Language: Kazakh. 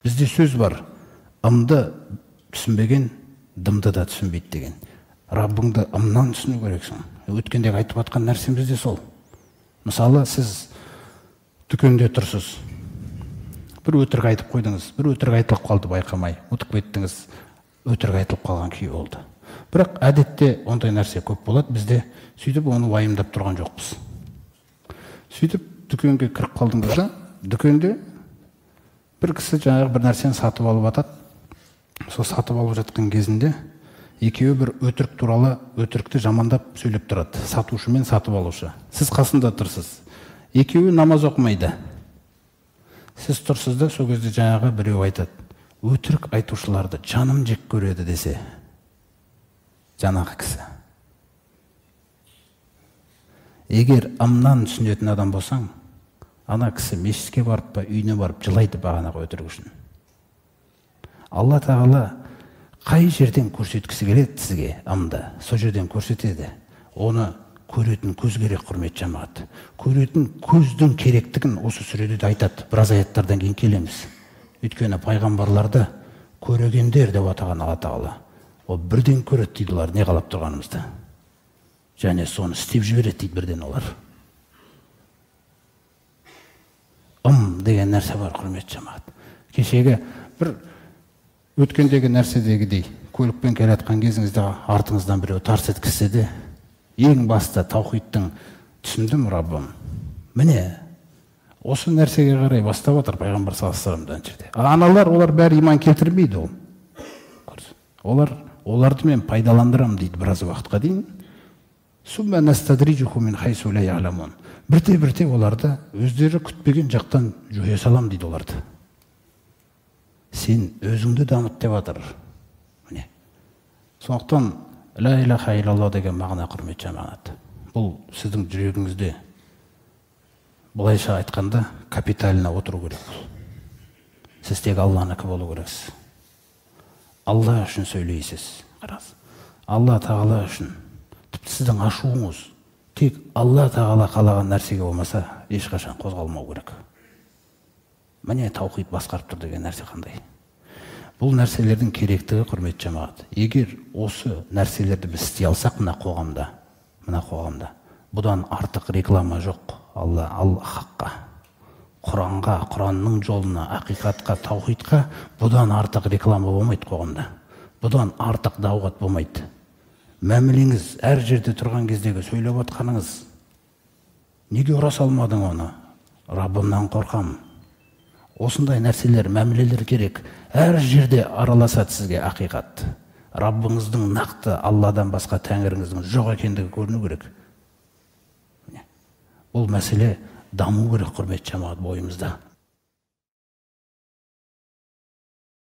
Бізде сөз бар, ымды түсінбеген, дымды да түсінбейді деген. Раббыңды ымнан түсіну керексің. Өткендегі айтып жатқан нәрсеміз де сол. Мысалы, сіз дүкенде тұрсыз. Бір өтірік айтып қойдыңыз, бір өтірік айтылып қалды байқамай, ұмытып кеттіңіз, өтірік айтылып қалған күй болды. Бірақ әдетте ондай нәрсе көп болады бізде, сөйтіп оны уайымдап тұрған жоқпыз. Сөйтіп дүкенге кіріп қалдыңыз да, дүкенде бір кісі жаңағы бір нәрсені сатып алып атады. Сол сатып алып жатқан кезінде екеуі бір өтірік туралы, өтірікті жамандап сөйлеп тұрады. Сатушы мен сатып алушы. Сіз қасында тұрсыз. Екеуі намаз оқымайды. Сіз тұрсыз да, сол кезде жаңағы біреу айтады. Өтірік айтушыларды жаным жек көреді десе, жаңағы кісі. Егер ымнан түсінетін адам болсаң, ана кісі мешітке барып па, үйіне барып жылайды бағанағы өтірік үшін. Алла тағала қай жерден көрсеткісі келеді сізге ымды, сол жерден көрсетеді. Оны көретін көз керек, құрметті жамағат. Көретін көздің керектігін осы сүреде де айтады. Біраз аяттардан кейін келеміз. Өйткені пайғамбарларды көрегендер деп атаған Алла тағала. Ол бірден көреді дейді олар не қалап тұрғанымызды. Және соны істеп жібереді дейді бірден олар. Ым деген нәрсе бар, құрметті жамағат. Кешегі бір өткендегі нәрседегідей көлікпен келе жатқан кезіңізде артыңыздан біреу тарс еткізсе де, ең басты таухидтың түсіндім, Раббым. Міне, осы нәрсеге қарай бастап отыр пайғамбар саллаллаху алейхи вассалам жерде. Аналар, олар бәрі иман келтірмейді ол. Олар, оларды мен пайдаландырамын дейді біраз уақытқа дейін. Сумма настадриджуху мин хайсу ла я'ламун. Бірте-бірте оларды өздері күтпеген жақтан жоя салам дейді оларды. Сен өзіңді дамыт деп жатыр. Міне. Сондықтан ла илаха иллаллах деген мағына, құрметті жамағат. Бұл сіздің жүрегіңізде былайша айтқанда капитально отыру керек. Сіз тек Алланікі болу керексіз. Алла үшін сөйлейсіз. Қараңыз. Алла тағала үшін. Тіпті сіздің ашуыңыз тек Алла тағала қалаған нәрсеге болмаса ешқашан қозғалмау керек. Міне таухид басқарып тұр деген нәрсе қандай? Бұл нәрселердің керектігі, құрметті жамағат. Егер осы нәрселерді біз істей алсақ мына қоғамда, бұдан артық реклама жоқ. Алла, Алла хаққа, Құранға, Құранның жолына, ақиқатқа, таухидқа бұдан артық реклама болмайды қоғамда. Бұдан артық дауғат болмайды. Мәмілеңіз әр жерде тұрған кездегі сөйлеп отқаныңыз, неге ұра салмадың оны? Раббымнан қорқам. Осындай нәрселер, мәмілелер керек. Әр жерде араласады сізге ақиқат. Раббыңыздың нақты Алладан басқа тәңіріңіздің жоқ екендігі көріну керек. Бұл мәселе даму керек, құрметті жамағат, бойымызда.